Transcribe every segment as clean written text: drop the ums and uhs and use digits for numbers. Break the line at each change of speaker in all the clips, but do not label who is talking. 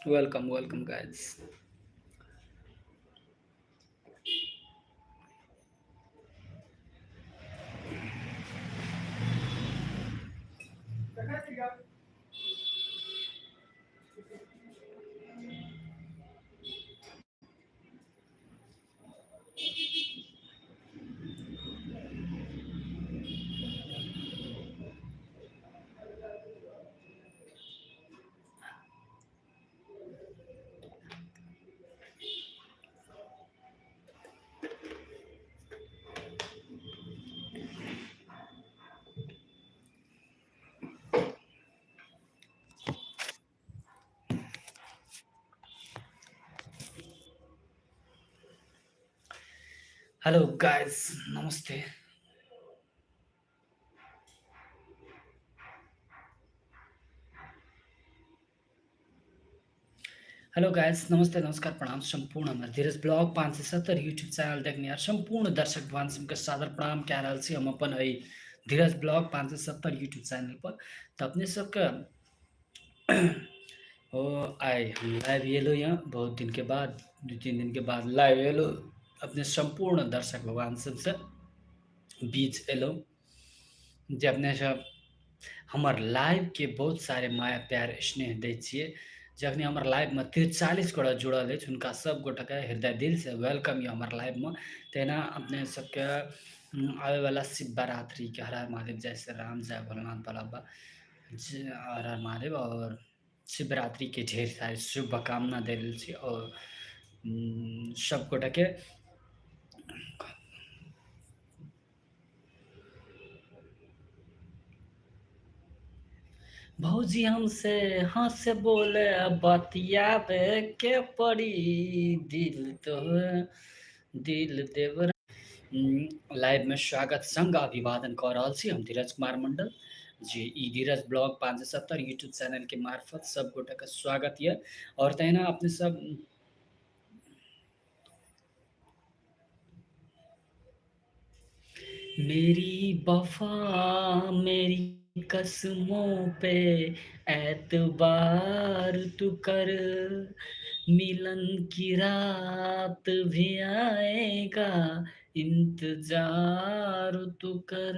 Welcome welcome guys. Hello guys, नमस्ते। Hello guys, नमस्ते, नमस्कार, प्रणाम। सम्पूर्ण हमर धीरज ब्लॉग 570 यूट्यूब चैनल देखनिहार सम्पूर्ण दर्शक भगवान सबके सादर प्रणाम कए रहल छी हम अपन एहि धीरज ब्लॉग 570 यूट्यूब चैनल पर। तऽ अपने सबके ओ आइ हम लाइव एलहुँ यऽ बहुत दिनके बाद, 2-3 दिनके बाद लाइव एलहुँ। अपने सम्पूर्ण दर्शक भगवान सबसँ बीच एलहुँ जे अपने सब हमर लाइवके बहुत सारे माया प्यार स्नेह दै छियै। जखनी हमर लाइवमे 43 गोटा जुड़ल अछि हुनका सब गोटाके हृदय दिलसँ welcome यऽ हमर लाइवमे। तहिना अपने सबके आबैवला शिवरात्रिके हर हर महादेव, जय श्री राम, जय भोलेनाथ भोला बाबा, हर हर महादेव और शिवरात्रि के ढेर सारे शुभकामना दे रहल छी और सब गोटाके भौजी हमसे हंस बोले बतियाबे के पड़ी दिल तो दिल देवर। लाइव में स्वागत संग अभिवादन कऽ रहल छी हम धीरज कुमार मंडल जी। ई धीरज ब्लॉग 570 यूट्यूब चैनल के मार्फत सब गोटा के स्वागत यऽ। और तहिना अपने सब मेरी वफा मेरी कसमों पे एतबार तू कर, मिलन की रात भी आएगा इंतजार तू कर,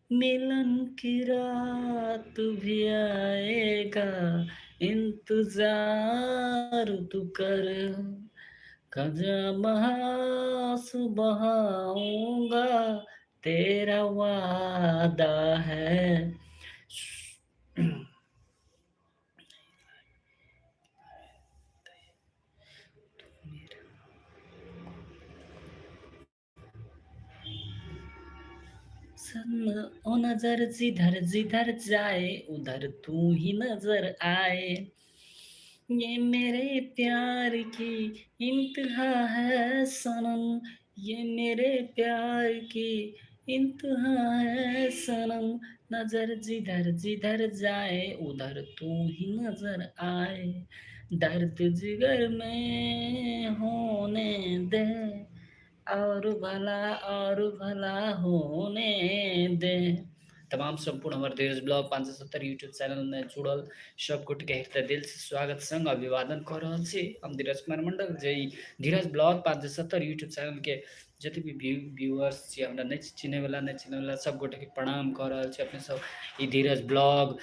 मिलन की रात भी आएगा इंतजार तू कर, कदम आंसू बहाऊंगा तेरा वादा है। सन ओ नजर जिधर जिधर जाए उधर तू ही नजर आए, ये मेरे प्यार की इंतहा है सनम, ये मेरे प्यार की इंतहा है सनम, नजर जिधर जिधर जाए उधर तू ही नजर आए, दर्द जिगर में होने दे और भला और भला होने दे। तमाम सम्पूर्ण हमर धीरज ब्लॉग 570 यूट्यूब चैनल में जुड़ल सब गोटे के हृदय दिल से स्वागत संग अभिवादन कऽ रहल छी। हम धीरज कुमार मंडल जे ई धीरज ब्लॉग 570 यूट्यूब चैनल के जते भी व्यूअर्स छी, हमरा नहि चिन्हैवला नहि चिन्हैवला सब गोटे के प्रणाम कऽ रहल छी। अपने सब ई धीरज ब्लॉग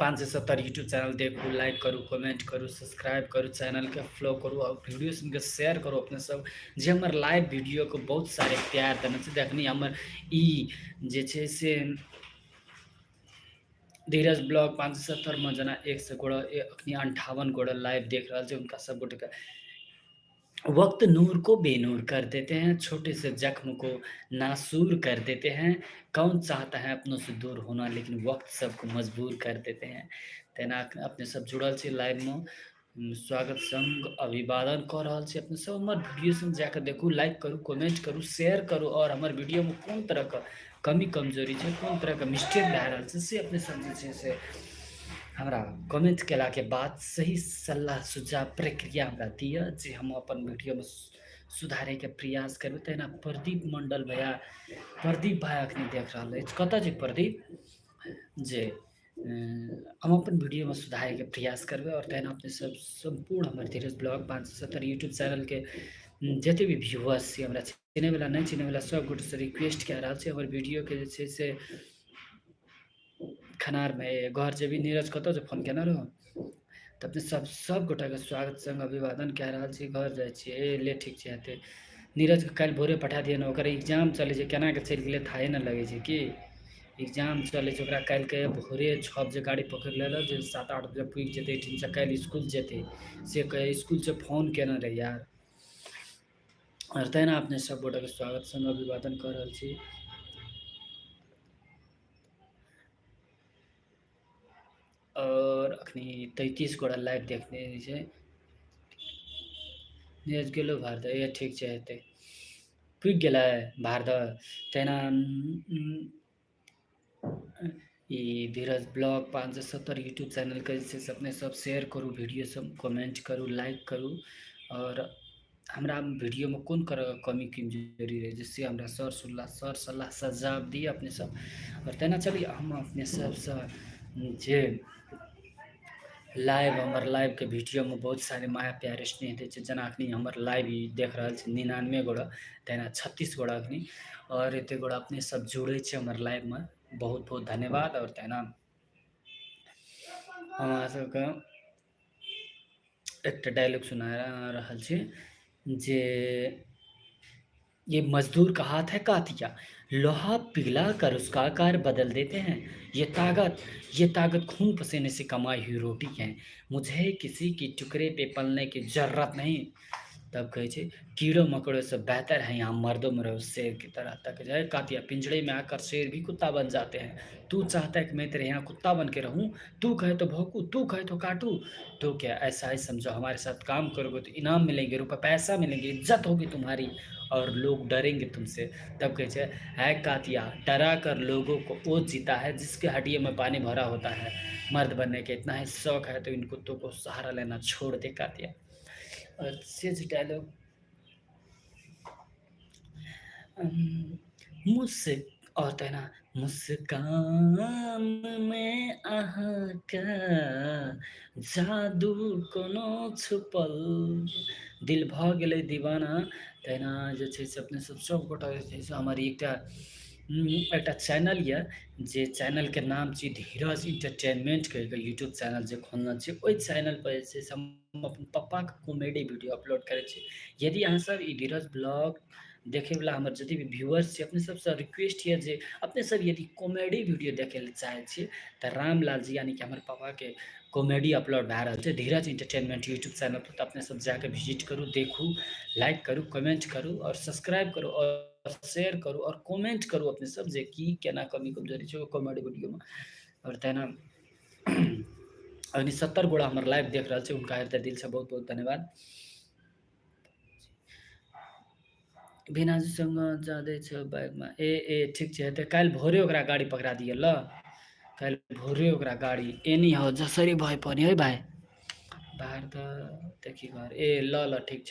570 यूट्यूब चैनल देखू, लाइक करू, कमेंट करू, सब्सक्राइब करू, चैनलके फॉलो करू और वीडियो सबके शेयर करू। अपने सब जे हमर लाइव वीडियोके बहुत सारे प्यार देने छै। जखनी हमर ई जे छै से धीरज ब्लॉग 570 मे जेना 100 गोटा अखनी 58 गोटा लाइव देख रहल छै, हुनका सब गोटेके वक्त नूर को बेनूर कर देते हैं, छोटे से जख्म को नासूर कर देते हैं, कौन चाहता है अपनों से दूर होना, लेकिन वक्त सबको मजबूर कर देते हैं। तेना अपने सब जुड़ल छी लाइव में, स्वागत संग अभिवादन कऽ रहल छी। अपने सब हमर वीडियो सब जाके देखू, लाइक करू, कमेंट करू, शेयर करू और हमर वीडियो में कोन तरह के कमी कमजोरी छै, कोन तरह के मिस्टेक भए रहल छै से अपने सब जे छै से हमरा कमेंट केलाके बाद सही सलाह सुझाव प्रक्रिया हमरा दिअ जे हम अपन वीडियोमे सुधारैके प्रयास करबै। तहिना प्रदीप मण्डल भैया, प्रदीप भाइ अखनी देख रहल अछि, कतऽ छै प्रदीप? जे हम अपन वीडियोमे सुधारैके प्रयास करबै। आओर तहिना अपने सब सम्पूर्ण हमर धीरज ब्लॉग 570 यूट्यूब चैनलके जते भी व्यूअर्स छी, हमरा चिन्हैवला नहि चिन्हैवला सब गोटेसँ रिक्वेस्ट कए रहल छी, हमर वीडियोके जे छै से खनारमे घर जेबी नीरज कतऽ जे फोन केने रहौ, तऽ अपने सब सब गोटाके स्वागत संग अभिवादन कए रहल छी। घर जाइ छियै, ए ले ठीक छै हेतै। नीरजके काल्हि भोरे पठा दिअ ने, ओकर एग्जाम चलै छै, केना कऽ चलि गेलै थाहे नहि लगै छै की एग्जाम चलै छै ओकरा। काल्हिके भोरे 6 बजे गाड़ी पकड़ि लेलक जे 7-8 बजे पुगि जेतै एहिठामसँ, काल्हि इसकुल जेतै से कहै, इसकुलसँ फोन केने रहै यार। आओर तहिना अपने सब गोटाके स्वागत संग अभिवादन कऽ रहल छी। आओर अखनी 33 गोटा लाइव देखने छै। नीरज गेलो भारत, ए ठीक छै हेतै, पुगि गेलै भारत। तहिना ई धीरज ब्लॉग 570 यूट्यूब चैनलके जे छै से अपने सब शेयर करू, वीडियो सब कमेंट करू, लाइक करू। आओर हमरा वीडियोमे कोन तरहके कमी कमजोरी रहै छै से हमरा सर सलाह सजाव दिअ अपने सब। आओर तेना चली हम अपने सबसँ जे लाइव हमर लाइवके वीडियोमे बहुत सारे माया प्यार स्नेह दै छै, जेना अखनी हमर लाइव ई देख रहल छै 99 गोटा, तहिना 36 गोटा अखनी, आओर एते गोटा अपने सब जुड़ै छै हमर लाइवमे, बहुत बहुत धन्यवाद। आओर तहिना हम अहाँ सबके एकटा डायलॉग सुना रहल छी जे ये मजदूर का हाथ है कातिया, लोहा पिघला कर उसका आकार बदल देते हैं, ये ताकत खून पसीने से कमाई हुई रोटी है, मुझे किसी की टुकड़े पे पलने की जरूरत नहीं। तब कहै छै कीड़ो मकोड़ो से बेहतर है यहाँ मर्दों में रहो शेर की तरह। तक जाए कातिया पिंजड़े में आकर शेर भी कुत्ता बन जाते हैं, तू चाहता है कि मैं तेरे यहाँ कुत्ता बन के रहूँ, तू कहे तो भौंकू, तू कहे तो काटू, तो क्या ऐसा ही समझो हमारे साथ काम करोगे तो इनाम मिलेंगे, रुपये पैसा मिलेंगे, इज्जत होगी तुम्हारी और लोग डरेंगे तुमसे। तब कहै छै है कातिया डरा कर लोगों को वो जीता है जिसके हड्डियों में पानी भरा होता है, मर्द बनने के इतना ही शौक है तो इन कुत्तों को सहारा लेना छोड़ दे कातिया। आओर से जे डायलॉग मुझसे आओर तहिना मुस्कानमे अहाँके जादू कोनो छुपल, दिल भऽ गेलै दीवाना। तहिना जे छै से अपने सब सब गोटा जे छै से हमर एकटा एकटा चैनल यऽ जे चैनलके नाम छी धीरज इंटरटेनमेंट कहि कऽ यूट्यूब चैनल जे खोलने छी, ओहि चैनलपर जे छै से हम अपन पप्पाके कॉमेडी वीडियो अपलोड करै छी। यदि अहाँ सब ई धीरज ब्लॉग देखैवला हमर जते भी व्यूअर्स छी, अपने सबसँ रिक्वेस्ट यऽ जे अपने सब यदि कॉमेडी वीडियो देखै लए चाहै छी तऽ रामलाल जी यानी कि हमर पापाके कॉमेडी अपलोड भए रहल छै धीरज इंटरटेनमेंट यूट्यूब चैनल पर, तऽ अपने सब जाके विजिट करू, देखू, लाइक करू, कमेंट करू आओर सब्सक्राइब करू आओर शेयर करू आओर कमेंट करू अपने सब जे की केना कमी कमजोरी छै ओ कॉमेडी वीडियोमे। आओर तहिना अखनी 70 गोटा हमर लाइव देख रहल छै, हुनका हृदय दिलसँ बहुत बहुत धन्यवाद। बिना संग जादै छै बाइकमे, ए ए ठीक छै हेतै, काल्हि भोरे ओकरा गाड़ी पकड़ा दिअ ल, काल्हि भोरे ओकरा गाड़ी एनी हो जसरी भए पनि है भाइ, बाहर तऽ देखी घर, ए ल ल ठीक छ,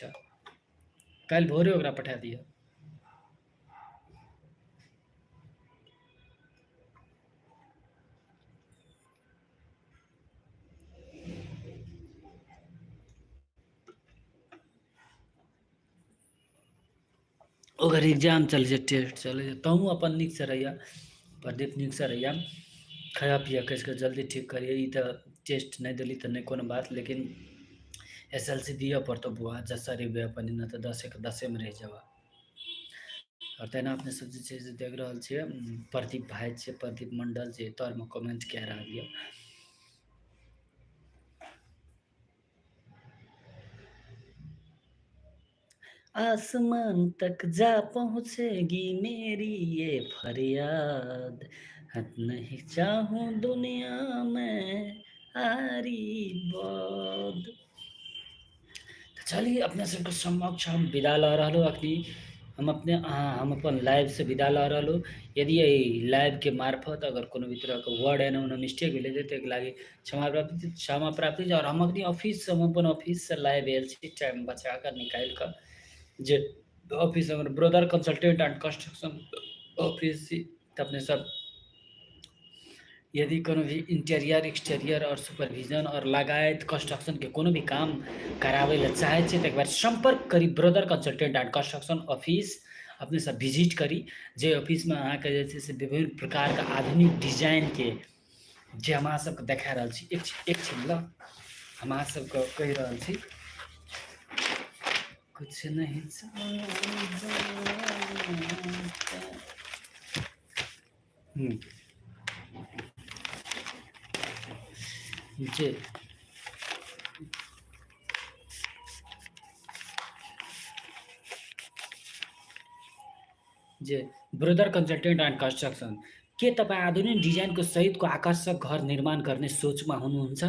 काल्हि भोरे ओकरा पठा दिअ। ओकर एग्जाम चलै छै, टेस्ट चलै छै, तहूँ अपन नीकसँ रहिअ प्रदीप, नीकसँ रहिअ, खाइअ पिअ कसि कऽ जल्दी ठीक करिअ। ई तऽ टेस्ट नहि देली तऽ नहि कोनो बात, लेकिन एस एल सी दिअ पड़तौ बौआ, जसरी बे अपन, नहि तऽ दसेके दसेमे रहि जेबऽ। आओर तहिना अपने सब जे छै से देख रहल छियै प्रदीप भाइ छै, प्रदीप मण्डल जे तरमे कमेंट कए रहल यऽ। आसमान तक जा पहुँचेगी मेरी ये फरियाद, नहीं चाहूँ दुनिया में आरी बाद। तऽ चलिए अपने सबके समक्ष हम विदा लऽ रहलहुँ अखनी, हम अपने अहाँ हम अपन लाइवसँ विदा लऽ रहलहुँ। यदि एहि लाइवके मार्फत अगर कोनो भी तरहके वर्ड एना ओना मिस्टेक भेलै तऽ ताहिके लागि क्षमा प्राप्ति, क्षमा प्राप्ति। आओर हम अखनी ऑफिससँ, हम अपन ऑफिससँ लाइव आयल छी टाइम बचा कऽ निकालि कऽ, जे ऑफिस हमर brother consultant and construction office छी, तऽ अपने सब यदि कोनो भी इंटीरियर एक्सटीरियर और सुपरविजन और लगायत कंस्ट्रक्शन के कोनो भी काम कराबै लए चाहै छियै तऽ एक बार सम्पर्क करी brother consultant and construction office. अपने सब विजिट करी, जे ऑफिसमे अहाँके जे छै से विभिन्न प्रकारके आधुनिक डिजाइनके जे हम अहाँ सबके देखा रहल छी। एक क्षण ल हम अहाँ सबके कहि रहल छी। कुछ नहीं जे जे ब्रदर कन्सल्टेन्ट एन्ड कन्स्ट्रक्सन। के तपाईँ आधुनिक डिजाइनको सहितको आकर्षक घर निर्माण गर्ने सोचमा हुनुहुन्छ?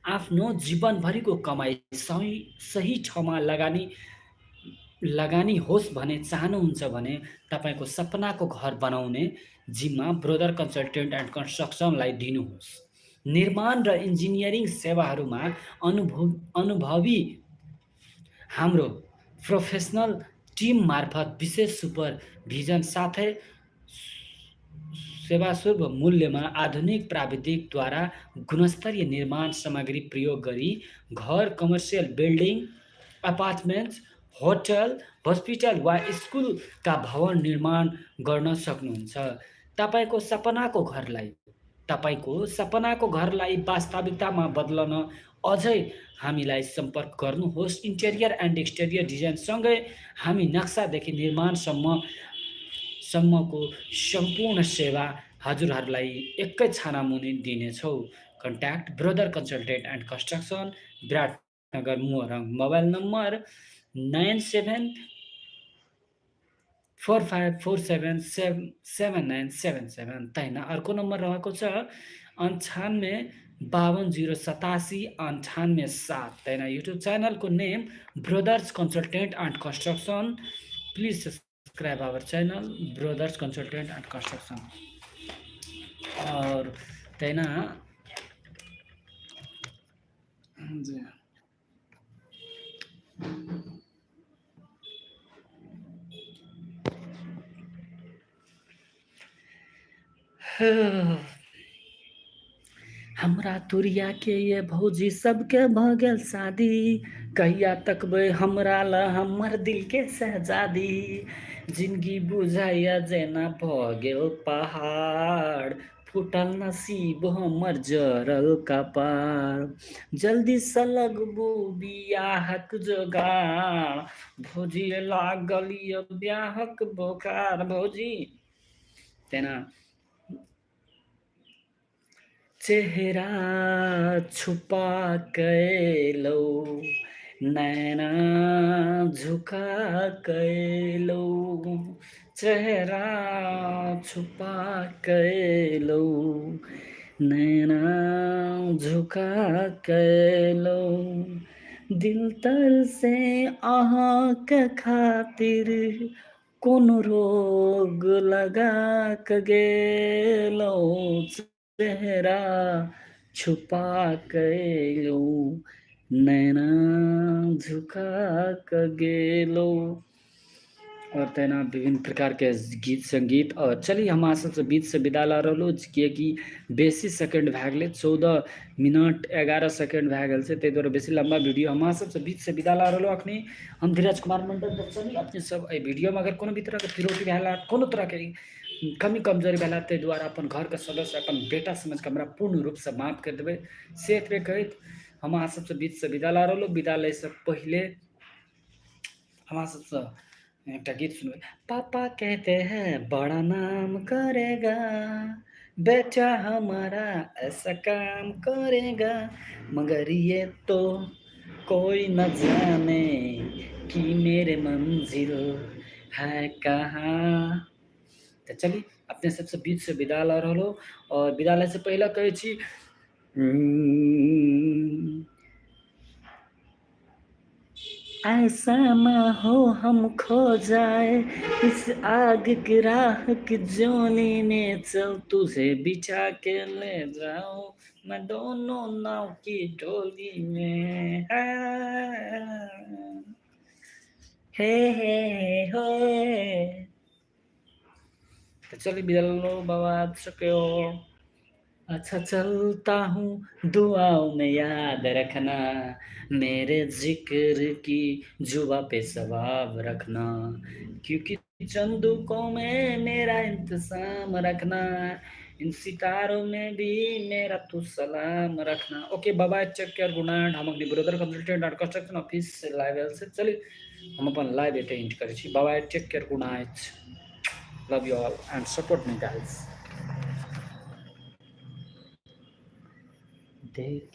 आफ्नो जीवनभरिको कमाई सही सही ठाउँमा लगानी लगानी होस् भने चाहनुहुन्छ भने तपाईँको सपनाको घर बनाउने जिम्मा ब्रदर कन्सल्टेन्ट एन्ड कन्स्ट्रक्सनलाई दिनुहोस्। निर्माण र इन्जिनियरिङ सेवाहरूमा अनुभवी हाम्रो प्रोफेसनल टिम मार्फत विशेष सुपरभिजन साथै सेवासुलभ मूल्यमा आधुनिक प्राविधिकद्वारा गुणस्तरीय निर्माण सामग्री प्रयोग गरी घर, commercial building, apartment, hotel, hospital वा स्कुलका भवन निर्माण गर्न सक्नुहुन्छ। तपाईँको सपनाको घरलाई वास्तविकतामा बदलन अझै हामीलाई सम्पर्क गर्नुहोस्। इन्टेरियर एन्ड एक्सटेरियर डिजाइनसँगै हामी नक्सादेखि निर्माणसम्म सम्मको सम्पूर्ण सेवा हजुरहरूलाई एकै छानामुनि दिनेछौँ। Contact brother consultant and construction, Biratnagar, Morang. Mobile number 974547 7977। तहिना अर्को नम्बर रहेको छ 98 52 0 87 98 7। तहिना YouTube च्यानलको name brothers consultant and construction. Please subscribe our channel brothers consultant and construction. और तहिना हमरा तुरिया के ये भौजी सबके भ गेल शादी, कहिया तकबै हमरा ल हमर दिल के शहजादी। जिंदगी बुझाइया जेना भ गेल पहाड़, फूटल नसीब हमर जरल कपार। जल्दी से लगबू बियाहक जोगाड़, भौजी लागल ये ब्याहक बोखार। भौजी तेना चेहरा छुपा कैलो, नैना झुका कैलो, चेहरा छुपा कैलो, नैना झुका कैलो। दिल तर से अहाँके खातिर कोन रोग लगा के गेलो, चेहरा छुपा कैलो, नैना झुका के गेलो। और तहिना विभिन्न प्रकारके गीत सङ्गीत। और चलिए हम अहाँ सबसँ बीचसँ विदा लऽ रहलहुँ, किएकि बेसी सेकेंड भए गेलै, 14 मिनट 11 सेकेंड भए गेल छै, ताहि दुआरे बेसी लम्बा वीडियो हम अहाँ सबसँ बीचसँ विदा लऽ रहलहुँ। अखनी हम धीरज कुमार मंडल। तऽ चली अपने सब एहि वीडियोमे अगर कोनो भी तरहके त्रुटि भेल हैत, कोनो तरहके कमी कमजोरी भेल हैत, ताहि दुआरे अपन घरके सदस्य अपन बेटा समझि कऽ हमरा पूर्ण रूपसँ माफ करि देबै। से एतबे कहैत हम अहाँ सबसँ बीचसँ विदा लऽ रहलहुँ। विदा लैसँ पहिले हम अहाँ सबसँ एकटा गीत सुनबै। पापा कहते हैं बड़ा नाम करेगा बेटा हमारा, ऐसा काम करेगा, मगर ये तो कोई न जाने कि मेरे मंजिल है कहाँ। तऽ चली अपने सबसँ बीचसँ विदा लऽ रहलहुँ। और विदा लैसँ पहिले कहै छी, ऐसा न हो हम खो जाए इस आग की राह की जोनी में, चल तुझे बिछा के ले जाऊं मैं दोनों नाव की डोली में। हे हे हे हे। तऽ चलू विदा लेलहुँ बाबा, सक्यो। अच्छा चलता हूँ, दुआओं में याद रखना, मेरे जिक्र की जुबां पे सवाब रखना, क्योंकि चंदुकों में मेरा इंतज़ाम रखना, इन सितारों में भी मेरा तू सलाम रखना। Okay, bye bye, take care, good night. हम अपनी brother consultant and construction office Se live आयल से चली हम अपन लाइव एतऽ एंड करै छी। Bye bye, take care, good night, love you all and support me guys. देख।